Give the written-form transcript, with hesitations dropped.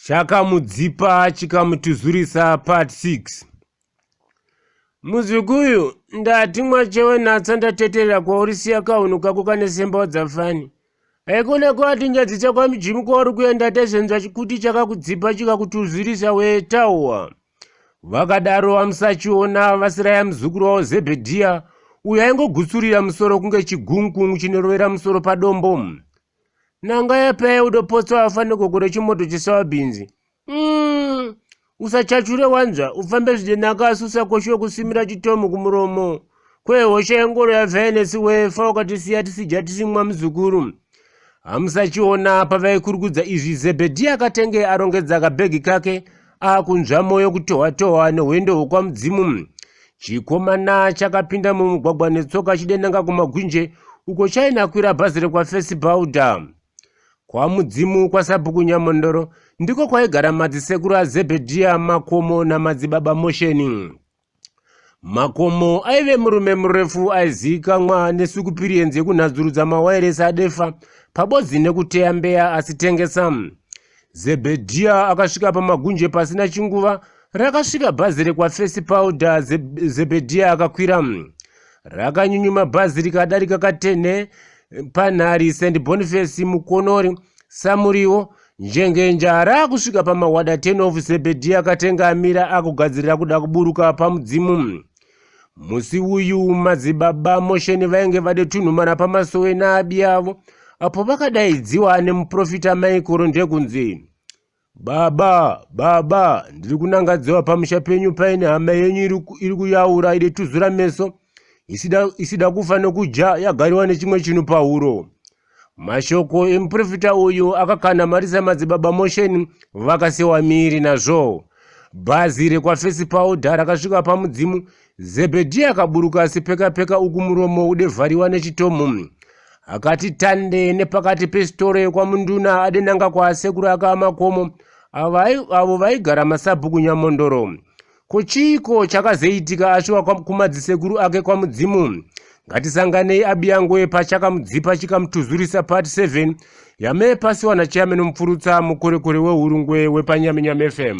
Chakamudzipa chikamutuzurisa part 6. Muzukuru ndati mwachewe natsa ndateterera kwauri siya kahunhu kako kane semba wadzafani. Haikona kwati nyadzisa kwamujimu kwauri kuenda tazvenzwa kuti chakakudzipa chikakutuzurisa wetauwa. Vakadaro vaMusachiona vasiraya muzukuru wavo Zebhedhiya uyo aingogutsurira musoro kunge chigunkungu chinorovera musoro padombo. Nanga yapaya udopotsa wafa negoko rechimoto chesawabhinzi. Usachachure wanzwa ufambe zvidenaka asi usakoshiwe kusimira chitomu kumuromo. Kwehosha yengoro yavhenesi wefa ukatisiya tisija tisimwa muzukuru. Hamusachiona pavaikurukudza izvi Zebhedhiya akatenge arongedza kabhegi kake akunzva moyo kutohwa tohwa nehwendo hwekwamudzimu. Chikomana chakapinda mumugwagwa netsoka chidenanga kumagunje uko chainakwira bhazi rekwafesi Bauda. Kwamudzimu kwasabhuku Nyamondoro ndiko kwaigara madzisekuru aZebhedhiya Makomo namadzibaba Mosheni. Makomo aive murume murefu aizivikanwa nesukupirienzi yekunhadzurudza mawairesi adefa pabodzi nekuteya mbeya asitengesa. Zebhedhiya akasvika pamagunje pasina chinguva rakasvika bhazi rekwafesi Powder Zebhedhiya akakwira. Rakanyunyuma bhazi rikadarika katenhe panhari St Boniface Mukonori Samuriwo Njengenja raakusvika pamahwada 10 of Zebhedhiya akatenga amira akugadzirira kuda kuburuka pamudzimu. Musi uyu madzibaba Mosheni vainge vade tunhumana pamasowe naabi avo apo vakadaidziwa nemuprofita Maikoro ndekunzi Baba, baba, ndiri kunangadziwa pamusha penyu paine hama yenyu iri kuyaura iri tuzura meso isida, isida kufa nokudya yagariwa nechimwe chinhu pahuro. Mashoko emuprofita uyu akakanhamarisa madzibaba Motion vakasewa miri nazvo. Bhazi rekwaFesi Powder rakasvika pamudzimu, Zebhedhiya akaburuka asipeka peka uku muromo udevhariwa nechitomu. Akati tande nepakati pesitoro yekwamunduna adenanga kwaasekuru ake amakomo avo vaigara masabhuku Nyamondoro. Ko chiiko chakazoitika asvika kumadzisekuru ake kwamudzimu? Ngatisanganei abiyangoe pachakamudzipa chikamutuzurisa part 7 yamee pasiwa nachairman Mupfurutsa mukorekore wehurungwe wepanyaminyami FM.